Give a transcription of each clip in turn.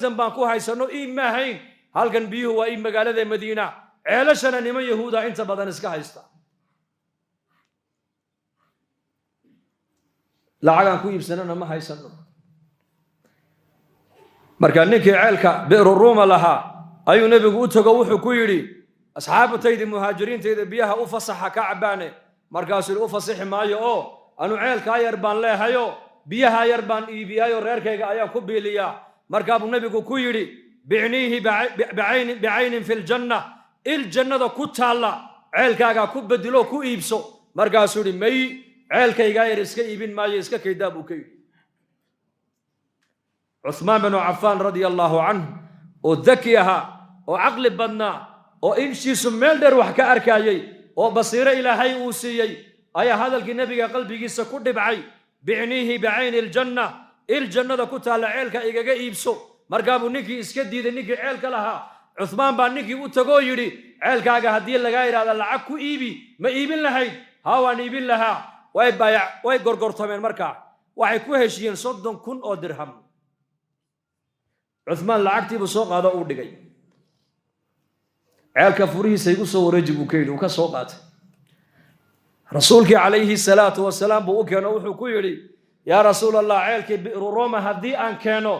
Baan ku haysano iib ma ahayn. Halkan biyuhu waa iib magaalada Madiina, ceelashana niman Yahuuda inta badan iska haysta. Lacagaan ku iibsanana ma haysano. Marka ninkii ceelka Bi'ru Ruuma lahaa ayuu nebigu u tago, wuxuu ku yidhi asxaabtayda muhaajiriintayda biyaha u fasaxa ka cabaane. Markaasuu yidhi u fasixi maayo, oo anu ceelkaa yar baan leehayo, biyaha yar baan iibiyaayo, reerkayga ayaan ku biiliyaa. Markaa buu nebigu ku yidhi bicniihi bicaynin fi ljanna, il jannada ku taalla ceelkaagaa ku bedelo, ku iibso. Markaasuu yidhi may, ceelkaygaa yar iska iibin maayo, iska kaydaa buu ka yidhi. Cuhmaan binu Cafaan radia allaahu canhu oo daki ahaa oo caqli badnaa oo inshiisu meel dheer wax ka arkaayey oo basiiro Ilaahay uu siiyey ayaa hadalkii nebiga qalbigiisa ku dhibcay, bicniihi bicayni aljanna, il jannada ku taalla ceelka igaga iibso. Markaa buu ninkii iska diiday, ninkii ceelka lahaa. Cuhmaan baa ninkii u tagoo yidhi ceelkaaga haddii lagaa yidhahda lacag ku iibi, ma iibin lahayd? Haa, waan iibin lahaa. Way baayac, way gorgortameen. Markaa waxay ku heshiiyeen 30,000 oo dirham. Cuhmaan lacagtiibuu soo qaado, uu dhigay ceelka, furihiisa igu soo wareeji buu ka yidhi. Uu ka soo qaatay. Rasuulkii calayhi salaatu wasalaam buu u keeno, wuxuu ku yidhi yaa rasuul Allah, ceelkii Bi'ru Roma haddii aan keeno,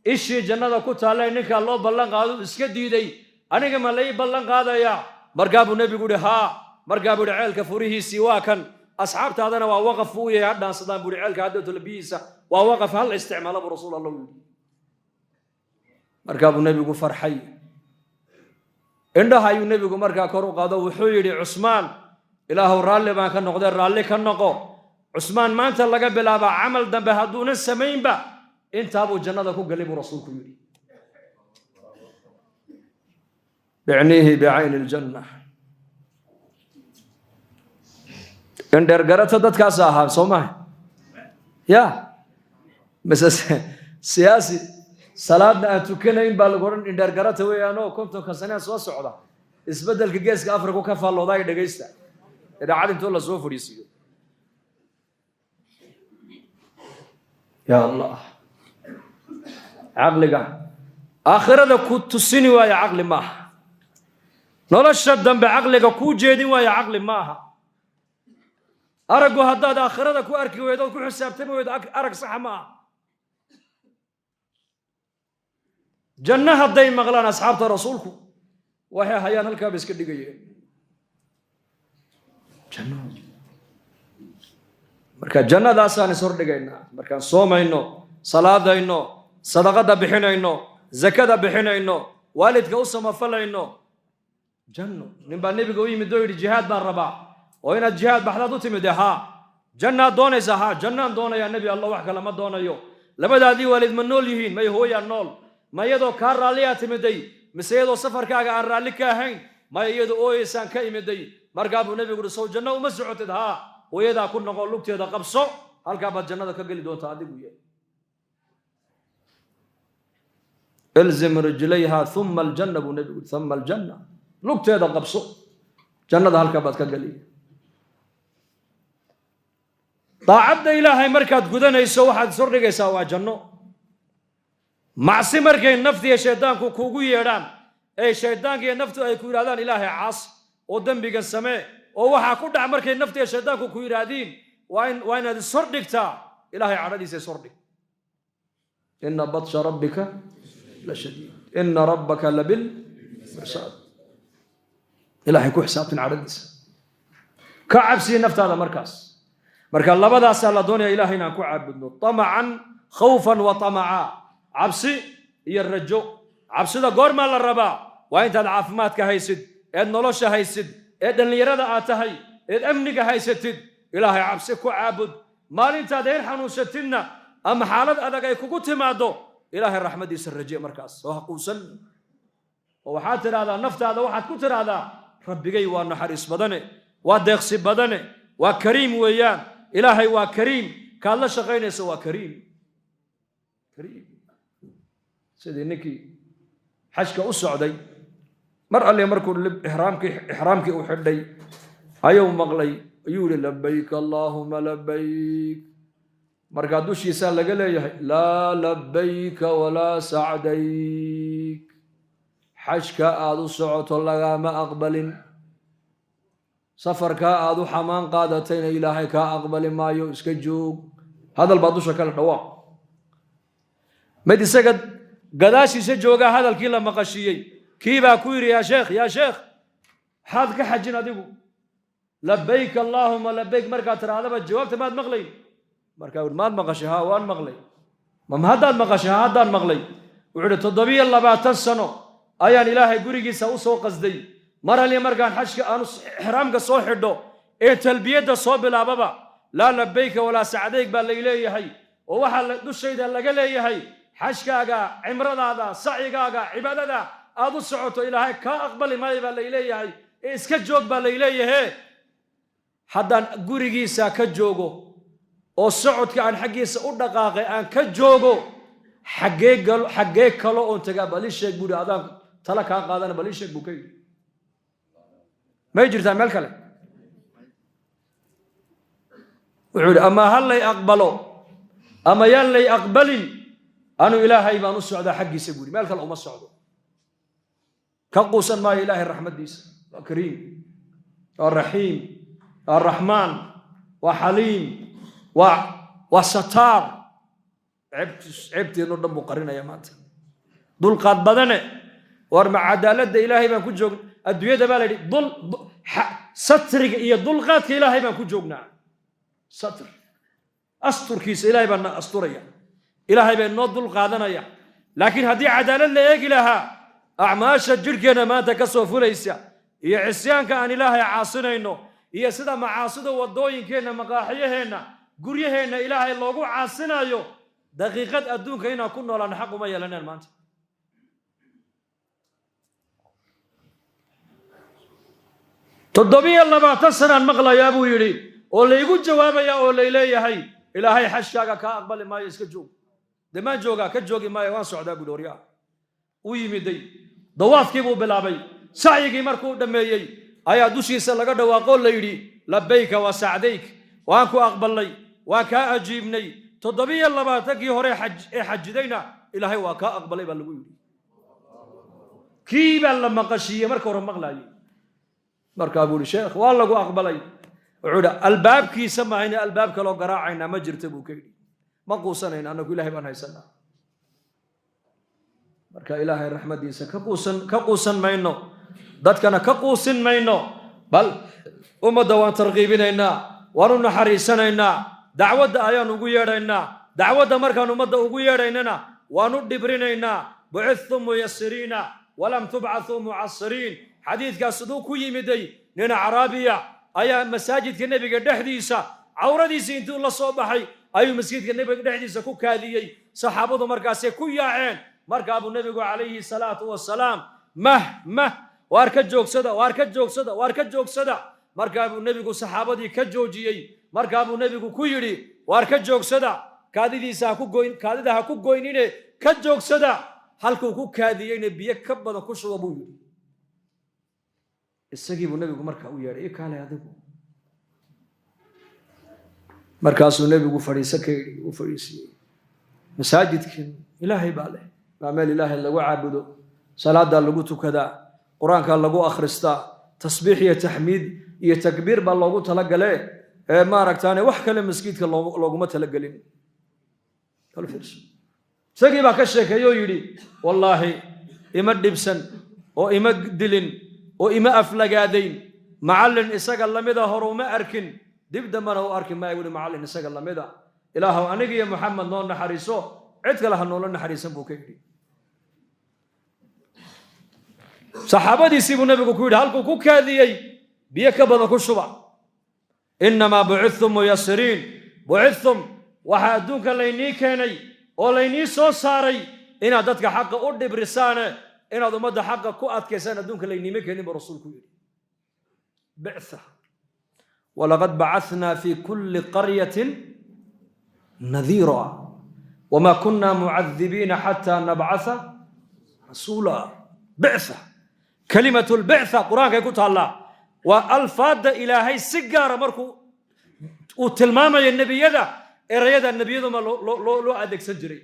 ishii jannada ku taallay ninkaa loo ballan qaado iska diiday, aniga ma lai ballan qaadayaa? Markaa buu nebigu yidhi haa. Markaa buu yidhi ceelka furihiisii waa kan, asxaabtaadana waa waqaf buu u yahay, ha dhaansadaan buu yidhi. Ceelka haddootola biyihiisa waa waqaf, hal isticmaalo buu rasuul Allah u yidhi. Markaa buu nebigu farxay, indhaha ayuu nebigu markaa kor u qaado, wuxuu yidhi Cusmaan, Ilaahuw raalli baan ka noqday, raalli ka noqo. Cusmaan maanta laga bilaabaa camal dambe hadduunan samaynba intaabuu jannada ku galay buu rasuulku yidhi. Bicniihi bicayni aljanna. Indheergarata dadkaas ahaa soo maha ya mise siyaasi salaadna aan tukanayn baa lagu odhan indheergarata weeyaanoo 50-ka sanee soo socda isbeddelka geeska Afrika ka faalloodaay. Dhegaysta idaacad intoo la soo fadhiisiiyo. Ya Allah, caqliga aakhirada ku tusini waayo caqli maaha, nolosha dambe caqliga kuu jeedin waayo caqli maaha. Araggu haddaad aakhirada ku arki weydo ood ku xisaabtami weydo arag saxa ma aha. Janno hadday maqlaan asxaabta rasuulku waxay hayaan halkaaba iska dhigayeen janno. Marka jannadaasaan is hordhigaynaa markaan soomayno, salaadayno, sadaqada bixinayno, zakada bixinayno, waalidka u samafalayno, janno. Nin baa nebiga u yimid oo yidhi jihaad baan rabaa. Oo inaad jihaad baxdaad u timid? Haa. Jannaad doonaysaa? Haa, jannaan doonayaa nebi Allah, wax kale ma doonayo. Labadaadii waalid ma nool yihiin? May, hooyaa nool. Ma iyadoo kaa raalliyaa timiday mise iyadoo safarkaaga aan raalli ka ahayn? Maya, iyadoo ooyeysaan ka imiday. Markaa buu nebigu uhi sow janno uma socotid? Haa. Hooyadaa ku noqo, lugteeda qabso, halkaa baad jannada ka geli doontaa adigu. Ye ilzim rijlayha uma aljanna buu nebigu yidhi, uma aljanna, lugteeda qabso, jannada halkaa baad ka geli. Daacadda Ilaahay markaad gudanayso waxaad ishordhigaysaa waa janno. Macsi markay naftiiyo shaydaanku kuugu yeedhaan ee shaydaanka iyo naftu ay ku yidhahdaan Ilaahay caas oo dembigan samee oo waxaa ku dhac, markay naftiiyo shaydaanku ku yidhaahdiin waa inaad ishordhigtaa Ilaahay cadhadiisa. Ishordhig, ina batsha rabbika la shadiid, ina rabbaka labil mirsaad. Ilaahay ku xisaabtin cadhadiisa, ka cabsiyi naftaada markaas. Marka labadaasaa la doonaya Ilahay inaan ku caabudno, tamacan, khawfan wa tamaca, cabsi iyo rajo. Cabsida goormaa la rabaa? Waa intaad caafimaadka haysid eed nolosha haysid ee dhallinyarada aad tahay eed amniga haysatid, Ilaahay cabsi ku caabud. Maalintaad heer xanuunsatidna ama xaalad adag ay kugu timaaddo, Ilaahay raxmaddiisa raje markaas oo haquusan, oo waxaad tidhahdaa naftaada, waxaad ku tidhaahdaa rabbigay waa naxariis badane, waa deeqsi badane, waa kariim weeyaan. Ilaahay waa kariim, kaad la shaqaynaysa waa kariim, kariim. Sidii ninkii xajka u socday, mar alle markuu ixraamkii uu xidhay ayuu maqlay, ayuu yihi labayk allaahuma labayk. Markaa dushiisaa laga leeyahay laa labayka walaa sacdayk, xajka aad u socoto lagaama aqbalin, safarkaa aad u xamaan qaadatayna ilaahay kaa aqbali maayo, iska joog. Hadal baa dusha kale dhawaaq. Mid isaga gadaashiisa joogaa hadalkii la maqashiiyey, kii baa ku yidhi yaa sheekh, yaa sheekh, maxaad ka xajin adigu? Labayk allaahuma labayk markaad tirahdaba jawaabta maad maqlayn. Markaa wuhi maad maqashay? Haa, waan maqlay. Ma haddaad maqashay? Haa, haddaan maqlay. Wuxuu ihi 27 sano ayaan ilaahay gurigiisa u soo qasday. Mar halii markaan xajka aanu ixraamka soo xidho ee talbiyadda soo bilaababa laa labayka walaa sacdayg baa lay leeyahay, oo waxaa dushayda laga leeyahay xajkaaga, cimradaada, sacigaaga, cibaadada aad u socoto ilaahay kaa aqbali maayo baa lay leeyahay, ee iska joog baa lay leeyahe. Haddaan gurigiisa ka joogo oo socodka aan xaggiisa u dhaqaaqay aan ka joogo, xaggee kalo oon tagaa? Bal ii sheeg buuhi, adaan tala kaa qaadana, bal ii sheeg buu ka yidhi. May jirtaa meel kale? Wuxuu yidhi ama ha lay aqbalo ama yaan lay aqbalin, anuu ilaahay baan u socdaa xaggiisa buuhi, meel kale uma socdo. Ka quusan maayo ilaahay raxmaddiisa. Waa kariim, waa raxiim, waa raxmaan, waa xaliim, waa sataar. Ceebteenno dhan buu qarinaya maanta. Dulqaad badane. War ma cadaaladda ilaahay baan ku joogna adduunyada baa la yidhi satriga iyo dulqaadka ilaahay baan ku joognaa. Satr, asturkiisa ilaahay baa na asturaya, ilaahay baa noo dulqaadanaya. Laakiin haddii cadaalad la eegi lahaa, acmaasha jidhkeenna maanta ka soo fulaysa iyo cisyaanka aan ilaahay caasinayno iyo sida macaasida waddooyinkeenna, maqaaxiyaheenna, guryaheenna ilaahay loogu caasinayo, daqiiqad adduunka inaan ku noolaan xaq uma yeelaneen maanta. 27 sanaan maqlayaa buu yidhi, oo laygu jawaabayaa oo lay leeyahay ilaahay xajkaaga kaa aqbali maayo, iska joog. Dee maan joogaa? Ka joogi maayo, waan socdaa buuhi. Horyaa u yimiday, dawaafkii buu bilaabay. Sacyigii markuu dhammeeyey ayaa dushiisa laga dhawaaqoo la yidhi labayka wa sacdayk, waan ku aqbalnay, waan kaa ajiibnay. 27kii hore ee xajidayna ilaahay waa kaa aqbalay baa lagu yidhi. Kii baa la maqashiiyey marka hore maqlaayey. Markaa buu yidhi sheekh waa lagu aqbalay. Wuxuu yidhi albaabkiisa maahayna albaab kaloo garaacaynaa ma jirta buu ka yidhi. Ma quusanayna annagu, ilaahay baan haysanaa. Marka ilaahay raxmaddiisa ka quusan mayno, dadkana ka quusin mayno, bal ummadda waan tarqiibinaynaa, waan u naxariisanaynaa, dacwadda ayaan ugu yeedhaynaa. Dacwadda markaan ummadda ugu yeedhaynana waan u dhibrinaynaa. Bucithtum muyasiriina walam tubcathuu mucasiriin. Xadiidkaas siduu ku yimiday, nin acraabiya ayaa masaajidka nebiga dhexdiisa cawradiisii intuu la soo baxay ayuu masjidka nebiga dhexdiisa ku kaadiyey. Saxaabadu markaasay ku yaaceen. Markaa buu nebigu calayhi salaatu wasalaam mah mah, waar ka joogsada, waar ka joogsada, waar ka joogsada. Markaa buu nebigu saxaabadii ka joojiyey. Markaa buu nebigu ku yidhi waar ka joogsada, kaadidiisa ha ku goyn, kaadida ha ku goynine ka joogsada. Halkuu ku kaadiyeyna biyo ka badan ku shuba buu yidhi. Isagii buu nebigu markaa u yeedhay, i kaalay adigu. Markaasuu nebigu fadhiiso ka yidhi, uu fadhiisiiyey. Masaajidkan ilaahay baa leh, waa meel ilaahay lagu caabudo, salaadaa lagu tukadaa, qur-aankaa lagu akhristaa, tasbiix iyo taxmiid iyo takbiir baa loogu talagalee, ee maaragtaane wax kale masjidka looguma talagelin. Isagii baa ka sheekeeyey oo yidhi wallaahi ima dhibsan oo ima dilin oo ima aflagaadayn, macallin isaga lamida hore uma arkin, dib dambana u arki maayo wuhi macallin isaga lamida. Ilaahow aniga iyo Muxamed noo naxariiso, cid kale ha noola naxariisan buu ka yidhi. Saxaabadiisii buu nebigu ku yidhi halkuu ku kaadiyey biyo ka badan ku shuba. Innamaa bucithtum muyasiriin, bucithtum waxaa adduunka laynii keenay oo laynii soo saaray inaad dadka xaqa u dhibrisaane, inaad ummadda xaqa ku adkaysaan adduunka layniima keenin buu rasuulku yidhi. Bictha walaqad bacahnaa fi kulli qaryatin nadiira wamaa kunna mucadibiina xataa nabcatha rasuula. Bictha, kalimatu lbictha qur-aankay ku taallaa, waa alfaadda ilaahay si gaara markuu uu tilmaamayo nebiyada Erayada nebiyaduma loo adeegsan jiray.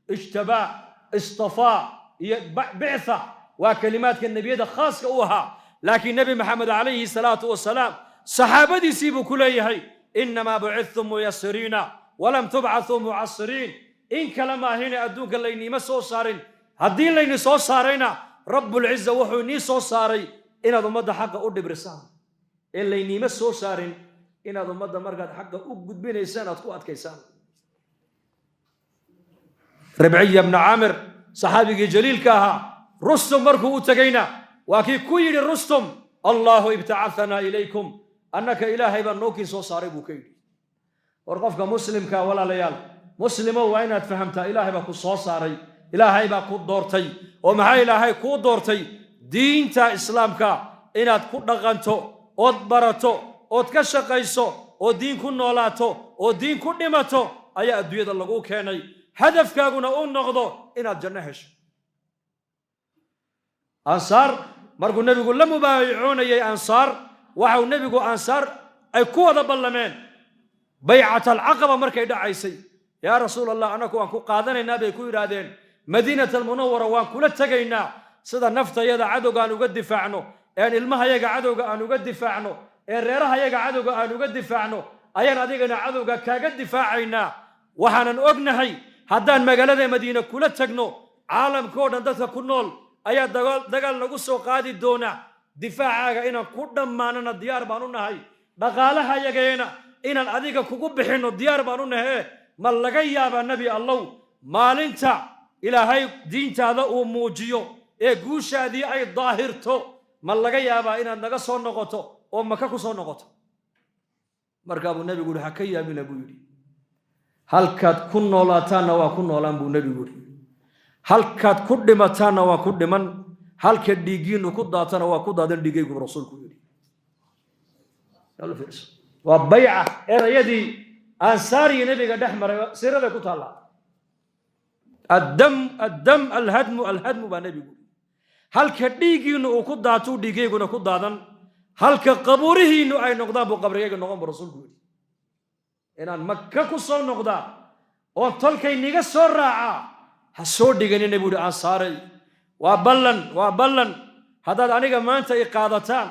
Ijtabaa, istafaa iyo bictha waa kelimaadka nebiyada khaaska u ahaa. Laakiin Nebi Maxamed calayhi salaatu wasalaam saxaabadiisii buu ku leeyahay: innamaa bucidtum muyasiriina walam tubcathuu mucasiriin. In kale maahine adduunka layniima soo saarin. Haddii layni soo saarayna, Rabbulciza wuxuu inii soo saaray inaad ummadda xaqa u dhibrisaan, ee layniima soo saarin inaad ummadda markaad xaqa u gudbinaysaan aad ku adkaysaan. Ribciya bna Caamir, saxaabigii jaliilka ahaa, Rustum markuu u tegayna waa kii ku yidhi Rustum: "Allahu ibtacahanaa ilaykum." Annaka Ilaahay baa nookii soo saaray, buu ka yidhi. War qofka muslimka, walaalayaal, muslimo, waa inaad fahamtaa Ilaahay baa ku soo saaray, Ilaahay baa ku doortay. Oo maxaa Ilaahay kuu doortay? Diinta Islaamka inaad ku dhaqanto, ood barato, ood ka shaqayso, oo diin ku noolaato, oo diin ku dhimato ayaa adduunyada laguu keenay, hadafkaaguna uu noqdo inaad janno hesho. Ansaar markuu nebigu la mubaayicoonayay, ansaar waxau nebigu ansaar ay ku wada ballameen baycat alcaqaba markay dhacaysay: "Yaa Rasuul Allah, annaku waan ku qaadanaynaa," bay ku yidhaahdeen. "Madiinat Almunawara waan kula tegaynaa. Sida naftayada cadowga aan uga difaacno, een ilmahayaga cadowga aan uga difaacno, ee reerahayaga cadowga aan uga difaacno, ayaan adigana cadowga kaaga difaacaynaa. Waxaanan ognahay haddaan magaalada Madiine kula tagno, caalamka oo dhan dadka ku nool ayaa dagaal nagu soo qaadi doona. Difaacaaga inaan ku dhammaanana diyaar baan u nahay, dhaqaalahayagayna inaan adiga kugu bixinno diyaar baan u nahe. Ma laga yaabaa, Nebi Allow, maalinta Ilaahay diintaada uu muujiyo ee guushaadii ay daahirto, ma laga yaabaa inaad naga soo noqoto oo Maka ku soo noqoto?" Markaa buu nebigu yihi: "Ha ka yaabina," buu yidhi. "Halkaad ku noolaataanna waa ku noolaan," buu nebigu yidhi. "Halkaad ku dhimataanna waa ku dhiman. Halka dhiiggiinnu ku daatana waa ku daadan dhiigaygu," rasuulku yidhi. Waa bayca, erayadii ansaariyo nebiga dhex maray siiraday ku taallaa. "Addam, addam, alhadmu, alhadmu," baa nebigu yidhi. Halka dhiiggiinnu uu ku daatuu dhiigayguna ku daadan, halka qabuurihiinnu ay noqdaan buu qabrigayga noqon, buu rasuulku yidhi. Inaan Maka ku soo noqdaa oon tolkay niga soo raacaa ha soo dhiganina, buu yidhi. Ansaaray, waa ballan, waa ballan. Haddaad aniga maanta i qaadataan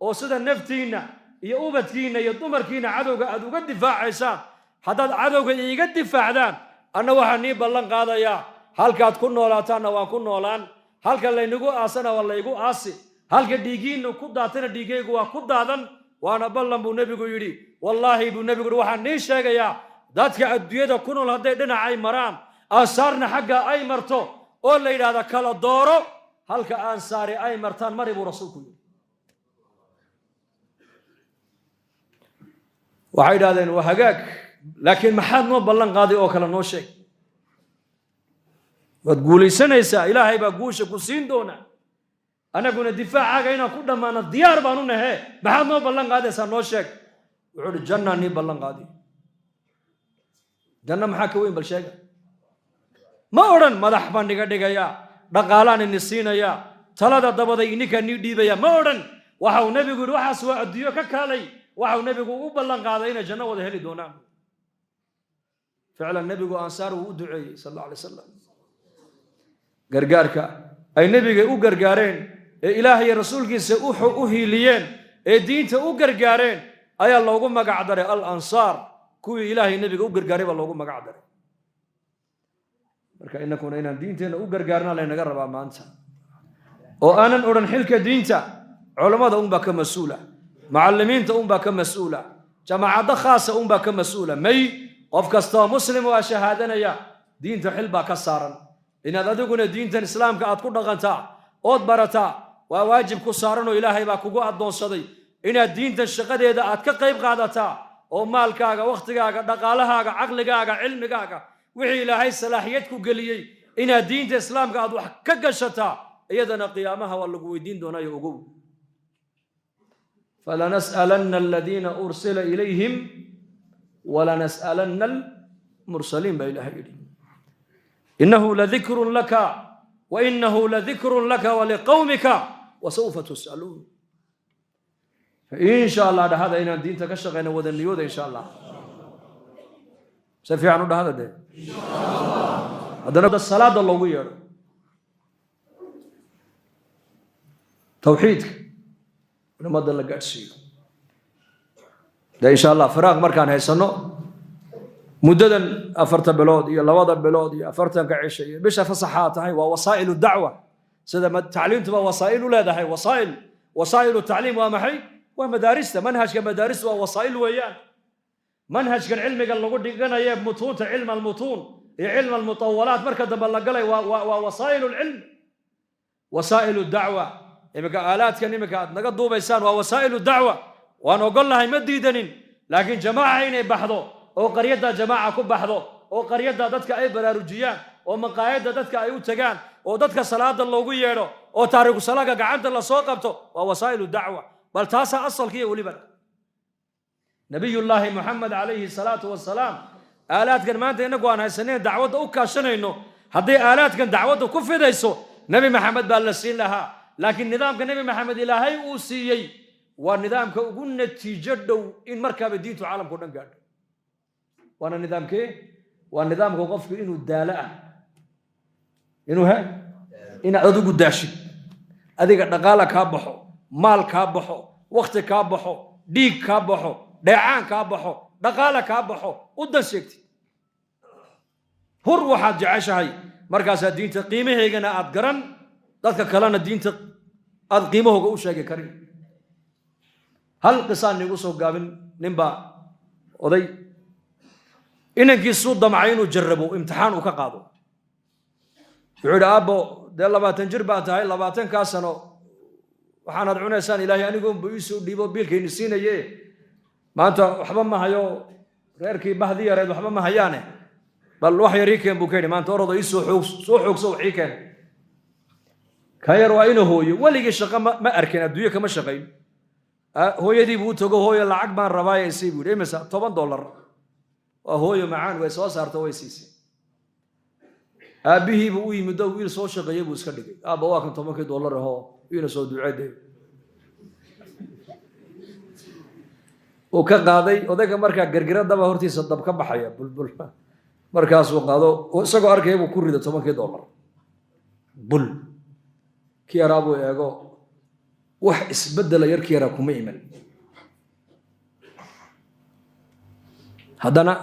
oo sida naftiinna iyo ubadkiinna iyo dumarkiinna cadowga aad uga difaacaysaan haddaad cadowga iiga difaacdaan, anna waxaan nii ballan qaadayaa halkaad ku noolaataanna waan ku noolaan, halka laynagu aasana waa laygu aasi, halka dhiiggiinnu ku daatana dhiiggaygu waa ku daadan. Waana ballan," buu nebigu yidhi. "Wallaahi," buu nebigu yidhi, "waxaan nii sheegayaa dadka adduunyada ku nool hadday dhinacay maraan, ansaarna xagga ay marto, oo la yidhahda kala dooro, halka ansaari ay martaan mari," buu rasuulku yidhi. Waxay idhahdeen: "Waa hagaag, laakiin maxaad noo ballan qaaday oo kale? Noo sheeg. Waad guulaysanaysaa, Ilaahay baa guusha ku siin doona, annaguna difaacaaga inaan ku dhammaano diyaar baan u nahe. Maxaad noo ballan qaadaysaa? Noo sheeg." Wuxuu uhi: "Jannaa nii ballan qaadi." Janno maxaa ka weyn? Bal sheega. Ma odhan madax baan niga dhigayaa, dhaqaalaan ini siinayaa, talada dabaday ininkaa nii dhiibaya, ma odhan. Waxa uu nebigu yidhi: waxaas waa adduunyo ka kaalay. Waxa uu nebigu ugu ballan qaaday inay janno wada heli doonaan. Ficlan nebigu ansaar wuu u duceeyey sal alla alay wasalam. Gargaarka ay nebiga u gargaareen ee Ilaahay iyo rasuulkiisa u hiiliyeen ee diinta u gargaareen ayaa loogu magac daray al ansaar. Kuwii Ilaahay nebiga u gargaaray baa loogu magac daray. Marka inakuna inaan diinteenna u gargaarna laynaga rabaa maanta, oo aanan odhan xilka diinta culammada unbaa ka mas-uula, macallimiinta unbaa ka mas-uula, jamaacaddo khaasa unbaa ka mas-uula. May, qof kastoo muslim waa shahaadanaya diinta xil baa ka saaran. Inaad adiguna diintan Islaamka aad ku dhaqantaa ood barataa waa waajib ku saaran, oo Ilaahay baa kugu addoonsaday. Inaad diintan shaqadeeda aad ka qayb qaadataa oo maalkaaga, wakhtigaaga, dhaqaalahaaga, caqligaaga, cilmigaaga, wixii Ilaahay salaaxiyad ku geliyey inaad diinta Islaamka aad wax ka gashataa, iyadana qiyaamaha waa lagu weydiin doonaayo. Ogow: falanas'alanna aladiina ursila ilayhim walanas'alanna almursaliin, baa Ilaahay yidhi. Innahu ladikrun laka wainahu ladikrun laka waliqawmika wasawfa tus'aluun. In sha Allah dhahada inaan diinta ka shaqayno wada niyooda, insha Allah. Si fiican u dhahada dee. Haddana salaada loogu yeedho, tawxiidka in ummadda la gaadhsiiyo. Dee insha Allah firaaq markaan haysanno muddadan 4 bilood iyo 2 bilood iyo 40 cisho iyo bisha fasaxaa tahay, waa wasaa'ilu dacwa. Sida tacliimtuba wasaa'il u leedahay. Wasaa'ilu tacliim waa maxay? Waa madaarista. Manhajka madaarista waa wasaa'il weeyaan. Manhajkan cilmiga lagu dhiganaye mutuunta, cilm almutuun iyo cilm almutawalaat marka dambe la galay waa wasaa'ilu lcilm, wasaa'ilu dacwa. Iminka aalaadkan iminka aad naga duubaysaan waa wasaa'ilu dacwa, waan ogolnahay, ma diidanin. Laakiin jamaaca inay baxdo oo qaryadda jamaaca ku baxdo oo qaryadda dadka ay baraarujiyaan oo maqaayadda dadka ay u tagaan oo dadka salaada loogu yeedho oo taariku salaaga gacanta lasoo qabto waa wasaa'ilu dacwa. Bal taasaa asalkiiyo weliba nabiyullaahi Muxamed calayhi salaatu wasalaam aalaadkan maanta innagu aan haysaneen dacwadda u kaashanayno, hadday aalaadkan dacwadda ku fidayso Nebi Maxamed baa la siin lahaa. Laakiin nidaamka Nebi Maxamed Ilaahay uu siiyey waa nidaamka ugu natiijo dhow in markaaba diintu caalamka o dhan gaadho. Waana nidaamkee? Waa nidaamka qofku inuu daalo ah, inuu he inaad adigu daashid, adiga dhaqaala kaa baxo, maal kaa baxo, wakti kaa baxo, dhiig kaa baxo, dheecaan kaa baxo, dhaqaala kaa baxo, u dan sheegtid, hur waxaad jeceshahay. Markaasaa diinta qiimaheygana aad garan, dadka kalena diinta aad qiimahooga u sheegi karin. Hal qisaan niigu soo gaabin. Ninbaa oday inankiisuu damcay inuu jarrabo, imtixaan uu ka qaado. Wuxuu yidhi, aabbo, dee 20 jir baa tahay, 20-kaa sano waxaanaad cunaysaan Ilaahay anigoonbu iisoo dhiibo, biilkayni siinaye, maanta waxba ma hayo, reerkii bahdii yareed waxba ma hayaane, bal wax yar ii keen buu ka yidhi. Maanta orodo iisoo xoog, soo xoogso, wax ii keen. Kan yar waa ina hooyo, weligii shaqo ma arkin, adduunyo kama shaqayn. Hooyadii buu u tago, hooyo lacag baan rabaaye isii buu yidhi. Imisa? $10. Waa hooyo macaan, way soo saarto, way siisay. Aabbihii buu u yimid oo wiil soo shaqeeyey buu iska dhigay. Aabba, waa kan $10-kii ahoo, iina soo duceede. Uu ka qaaday odayga. Markaa gargaradaba hortiisa dab ka baxaya bulbul. Markaasuu qaado, isagoo arkaya buu ku rida $10-kii bul. Kii yaraa buu eego, wax isbeddela yarkii yaraa kuma iman. Haddana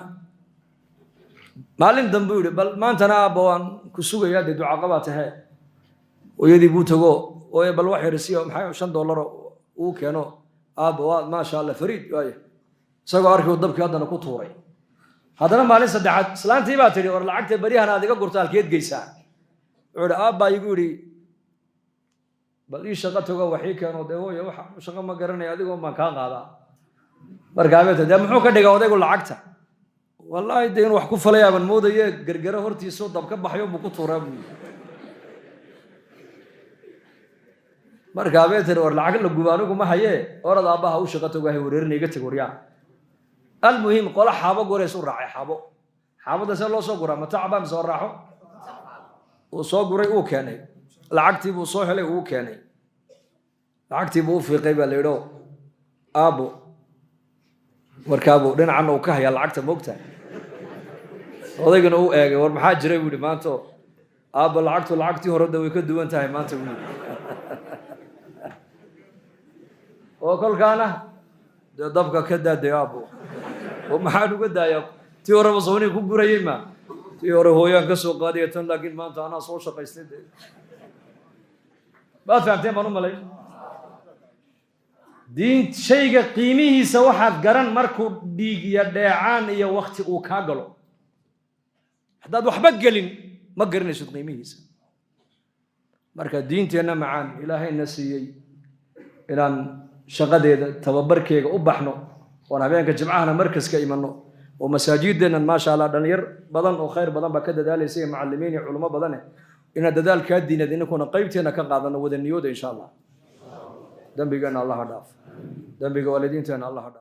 maalin dambe u yihi, bal maantana aabba waan ku sugayaa, dee ducaqabaa tahe. Hooyadii buu tago, ooye bal wax yarisiyo, maxay, $5 uu keeno. Aabba, waa maasha Allah, fariid waaya. Isagoo arkay dabkii haddana ku tuuray. Haddana maalin saddexaad islaantii baa tidhi, war lacagta beryahan aad iga gurta halkeed geysaa? Wuxuu ihi, aabbaa igu yidhi bal ii shaqo tago, wax ii keeno. Dee hooya, wax shaqo ma garanaya, adigoo baan kaa qaadaa. Markaa beeta dee muxuu ka dhigaa odaygu lacagta? Wallaahi dee inuu wax ku falayaaban moodaye, gargaro hortiisoo dab ka baxayo buu ku tuuraa buu yidhi. Markaa beeter, war lacag la gubo anigu ma hayee, orad aabbaha u shaqo tago, hay wareerina, iga tag waryaa. Almuhim, qola xaabo gurays u raacay. Xaabo, xaabada see loo soo guraa? Matacbaa mise oo raaxo? Uu soo guray, uu keenay lacagtii, buu soo helay, uu keenay lacagtii, buu u fiiqay baa la yidhi. Aabbo, markaabuu dhinacanna uu ka hayaa lacagta, moogta odaygana uu eegay. War maxaa jiray buu yihi maanta? Aabba, lacagtu lacagtii hore da way ka duwan tahay maanta buu yidhi. Oo kolkaana dee dabka ka daaday aabbo. Oo maxaan uga daayaa? Tii horeba soonii ku gurayay ma tii hore hooyaan ka soo qaadaya tan, laakiin maanta anaa soo shaqaystay. Dee baad fahamteen baan u malay. Diin shayga qiimihiisa waxaad garan markuu dhiig iyo dheecaan iyo wakti uu kaa galo. Haddaad waxba gelin ma garanaysid qiimihiisa. Marka diinteenna macaan Ilaahayna siiyey inaan shaqadeeda tababarkeega u baxno oon habeenka jimcahana markaska imanno oo masaajideennan, maasha Allah, dhalinyar badan oo khayr badan baa ka dadaalaysa iyo macallimiin iyo culimo badane, inaan dadaalkaa diinad inankuna qaybteena ka qaadano, wada niyooda insha Allah. Dembigeenna Allaha dhaaf, dembiga waalidiinteenna Allaha dhaaf.